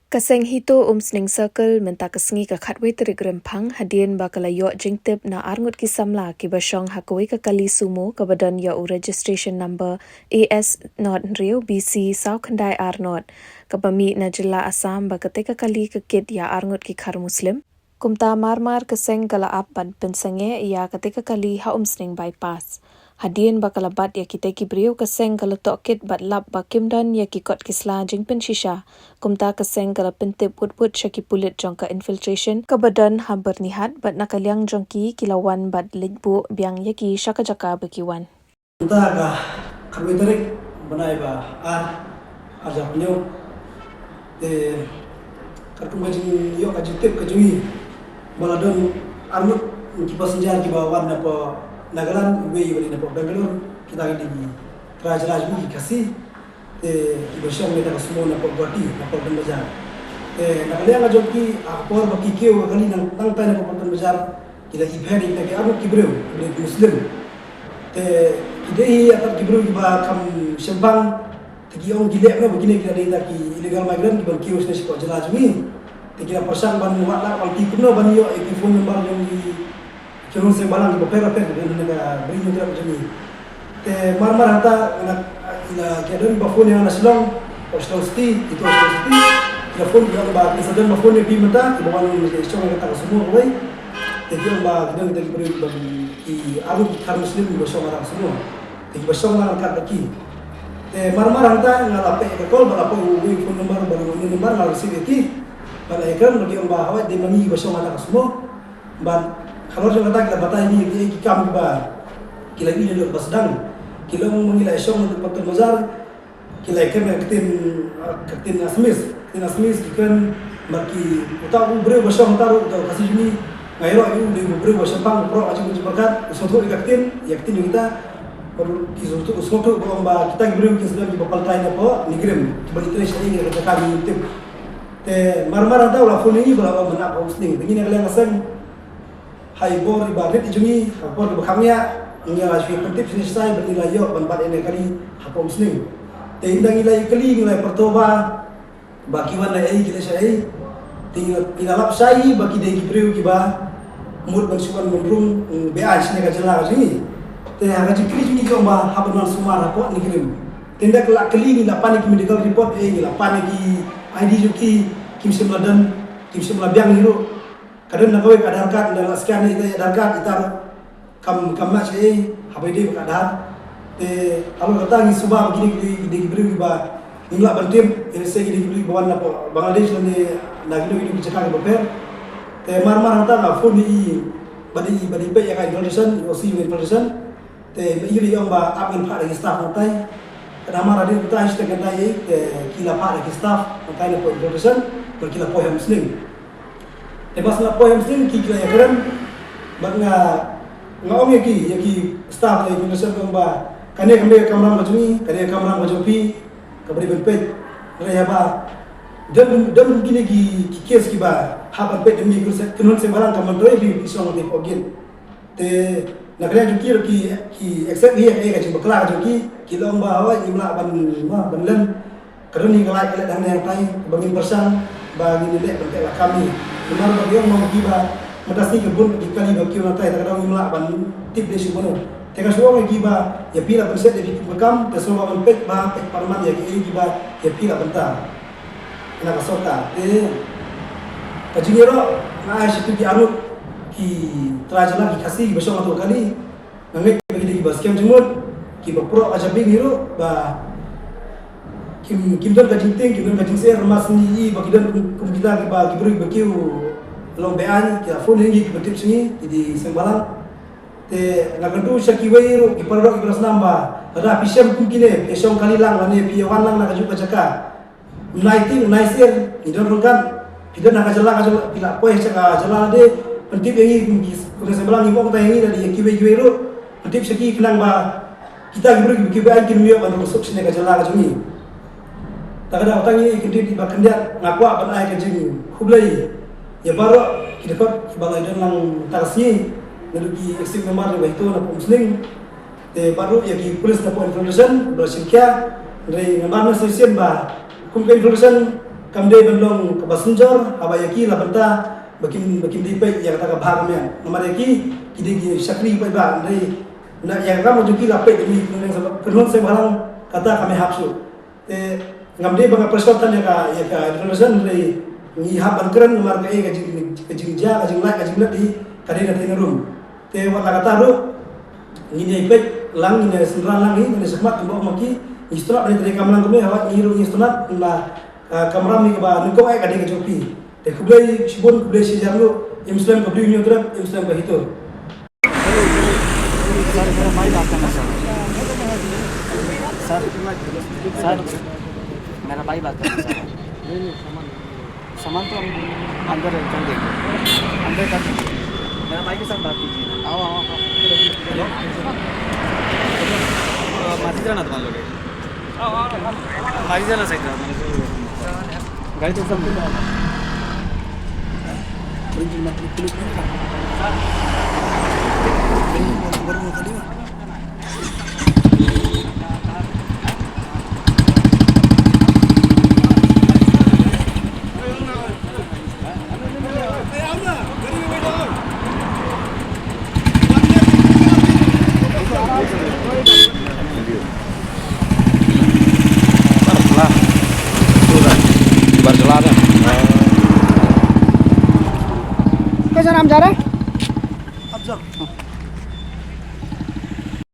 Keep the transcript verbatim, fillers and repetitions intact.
Ka seng HITO Umsning Circle mynta ka sngi ka khatwei tarik Rymphang hadien ba ka la ïoh jingtip na arngut ki samla kiba shong ha kawei ka kali sumo kaba don ïa u registration number A S not hynriew B C saw khyndai ar not kaba mih na jylla Assam ba katei ka kali ka kit ïa arngut ki khar Muslim. Kumta marmar ka seng ka la ap ban pynsangeh ïa katei ka kali ha Umsning Bypass. Hadien ba ka la bat ïa kitei ki briew ka seng ka la tohkit bad lap ba kim don ïa ki kot ki sla jingpynshisha. Kumta ka seng ka la pyntip wut wut sha ki pulit jong ka infiltration kaba don ha Byrnihat bad na ka liang jong ki ki la wan bad leit buh biang ïa ki sha ka jaka ba ki wan. Mynta ka khatwei tarik bnai ba ar, ar hajar hynñiew. Te katkum ka jingïoh ka jingtip ka jong ngi ba la don arngut ki passenger kiba wan napoh Nagaland, iwei iwei napoh Bangalore, kita ki dei ki trai jylla jong ngi ki Khasi. Te kiba shong na ka sumo napoh Guwahati, napoh Patan Bazar. Te na ka liang ka jong ki, ha ka por ba ki kiew ka kali nang tang tai napoh Patan Bazar, ki la ïohi ïa kita ki arngut ki briew, ki briew Muslim. Te ki dei hi ïa ki briew kiba kham shemphang, te ki ong ki leh noh ba kine ki la dei kita ki illegal migrant kiban kiew shane shapoh jylla jong ngi. Te ki la pyrshang ban wad lad wan ki kumno ban ïoh ïa ki phone number jong ki, ki nongshong seng balang kiba pher bapher kiba don ha ka Bri Hynñiewtrep jong ngi. Te marmar hangta nga, ïa ki don ba phone ïa nga na Shillong, Shillong City, ito Shillong City. Ki la phone ki ong ba ki sa don ba phone ïa phi mynta, kiba wan shong ïa kata ka sumo kawei. Te ki ong ba ki don kita ki briew ba ki arngut ki khar Muslim kiba shong ïa kata ka sumo. Te kiba shong na ka kata ki. Te marmar hangta nga la peit ïa ka call, ba la peit ïa u phone number, ba u phone number nga la receive ïa ki. Ba la ïakren, ba ki ong ba hawai dei ma ngi kiba shong ïa kata ka sumo. Bad halor jong kata ki la batai ïa ngi ki kam kiba ki la ïohi naduh ba sdang. Ki la ong ma ngi la shong naduh Patan Bazar. Ki la ïakren ka ktien, ka ktien Assamese, ka ktien Assamese ki kren bad ki, uta u briew ba shong uta ruh, uta u Khasi jong ngi, nga ïaroh ïa u, u dei u briew ba shemphang, u proh ka jingmut jingpyrkhat, u sngewthuh ïa ka ktien, ïa ka ktien jong kita. Bad ki sngewthuh, u sngewthuh ba ong ba kita ki briew ki sdang kiba paltai napoh NEIGRIHMS, kiba ïatrei shaei ïa ka jaka ba ngi tip. Te marmar hangta u la phone ïa ngi ba la ong ban ap ha Umsning. Te ngi na ka liang ka seng, ha i bor iba rit jong ngi, ha i bor iba kham ngiah, ngi la shu pyntip shane shatai bad ngi la ïoh ban bat ïa kane ka kali hapoh Umsning. Te ynda ngi la ïoh kali ngi la pyrto ba, ba ki wan na ei, ki leh shaei. Te ngi la, ngi la lap shai ba ki dei ki briew kiba mut ban shu wan ban rung, mm, beaiñ shane ka jylla ka jong ngi. Te ha ka jingkylli jong ngi ki ong ba hap ban wan sumar hapoh NEIGRIHMS. Te ynda ki la kylli ngi la pan ïa ki medical report, eh, ngi la pan ïa ki I D jong ki, kim shym la don, kim shym la biang hi ruh. Ka don na kawei ka Aadhaar card, ynda la scan ïa ita i Aadhaar card, ita ruh kam, kam match ei, haba ïadei bad ka Aadhaar. Te halor kata ngi sumar ba kine ki dei, ki dei ki briew kiba ngim lah ban tip, ïa lehse ki dei ki briew kiba wan napoh Bangladesh lane na kino kino ki jaka kiba pher. Te mar mar hangta nga phone ïa i, bad i, bad i peit ïa ka infiltration, i O C jong ka infiltration. Te ba i ong ba ap ngin phah da ki staff nangtai. Ka namar hadien kata, hashtag nangtai, te ki la phah da ki staff nangtai napoh infiltration, bad ki la poi ha Umsning. Te ba shu la poi ha Umsning ki, ki la ïakren, bad nga, nga ong ïa ki, ïa ki staff na infiltration, nga ong ba kane kam dei ka kamram ka jong ngi, kane ka kamram ka jong phi, kaba dei ban peit. Hynrei haba don, don kine ki, ki case kiba hap ban peit da me, kynhun seng, kynhun seng balang, kam myntoi phi, phi shong hapoh gate. Te na ka liang jong ki ruh ki, ki accept hi ïa ka jingbakla jong ki, ki la ong ba hooid ngim lah ban, ban, ban len. Ka don hi ka lait ka leit hangne hangtai ba ngin pyrshang ba ngin ïaleh ban teh lakam hi. Namar ba ki ong ma ki ba mynta sngi ka bun ki kali ba kiew nangtai, te ka daw ngim lah ban tip dei shuh mano. Te nga shu ong ïa ki ba ïa phi lah ban set ïa ki kum ka kam, te sngewbha ban peit ba peit parman ïa kiei kiba ïa phi lah bynta na ka sorkar. Te ka jingïaroh nga ai sha kito ki arngut ki trai jylla ki Khasi kiba shong ha kato ka kali. Nga ngeit ba ki dei kiba skhem jingmut, kiba proh ka jabieng hi ruh, ba kim, kim don ka jingtieng, kim don ka jingsyier, namar sngi i ba ki don kum, kum kita kiba, ki briew ba kiew long beaiñ, ki la phone ïa ngi kiba tip sha ngi, ki dei seng balang. Te nga kyntu sha kiwei ruh ki para doh ki para snam ba lada phi shem kum kine, phi shong kali lang lane phi ïa wan lang na kajuh ka jaka, nai tieng nai syier, ngi don ryngkat. Phi don ha ka jylla, ka jylla, phi la poi sha ka jylla lade, pyntip ïa ngi kum ki, kum ki seng balang, ngim ong tang ïa ngi, lada ïa kiwei kiwei ruh pyntip sha ki, khnang ba kita ki briew kiba kiew beaiñ kin ym ïoh ban rung suk shane ka jylla ka jong ngi. Te ka daw tang ïa ngi, ki dei kiba khyndiat, nga kwah ban ai ka jingkhublei ïa baroh ki dkhot kiba la ïadon lang mynta ka sngi, naduh ki executive member ba HITO napoh Umsning. Te bad ruh ïa ki police napoh infiltration ba la shim khia. Hynrei nga ban shisien ba kum ka infiltration Kam dei ban long kaba synjor, haba ïa ki la bynta ba kim, ba kim dei peit ïa kata ka bha ka miat. Namar ïa ki, ki dei ki shakri paidbah, hynrei na ïa ka kam jong ki la peit ïa ki kynhun seng, kynhun seng bhalang, kata kam hap shuh. Te ngam dei ba nga pyrshah than ïa ka, ïa ka declaration, hynrei ngi hap ban kren namar kaei ka jing, ka jingjia, ka jinglait, ka jinglait hi ka dei na teng rum. Te wat la kata ruh ngin ïa peit lang, ngin ïa synran lang hi, ngin ïa shakmat kumba ong ma ki, ngi sngewtynnat ban ïa trei kamram kumne, haba ngi ruh ngi sngewtynnat ba, ah, kamram ngi kaba nyngkong eh ka dei ka jong phi. Te khublei shibun, khublei shihajar nguh, im slem ka Blei Hynñiewtrep, im slem ka HITO. सर, मेरा भाई बात करना चाह रहा है। सर, सर, मेरा भाई बात करना चाह रहा है। सामान तो हम अंदर कर देंगे, अंदर कर देंगे। मेरा भाई के साथ बात कीजिए। आओ, आओ, आओ। हेलो। अ, माझी जाना तुम्हाला लोक. माझी जाना साईड. गाडी तुमचा. कैसा नाम जा रहा है? अफजल।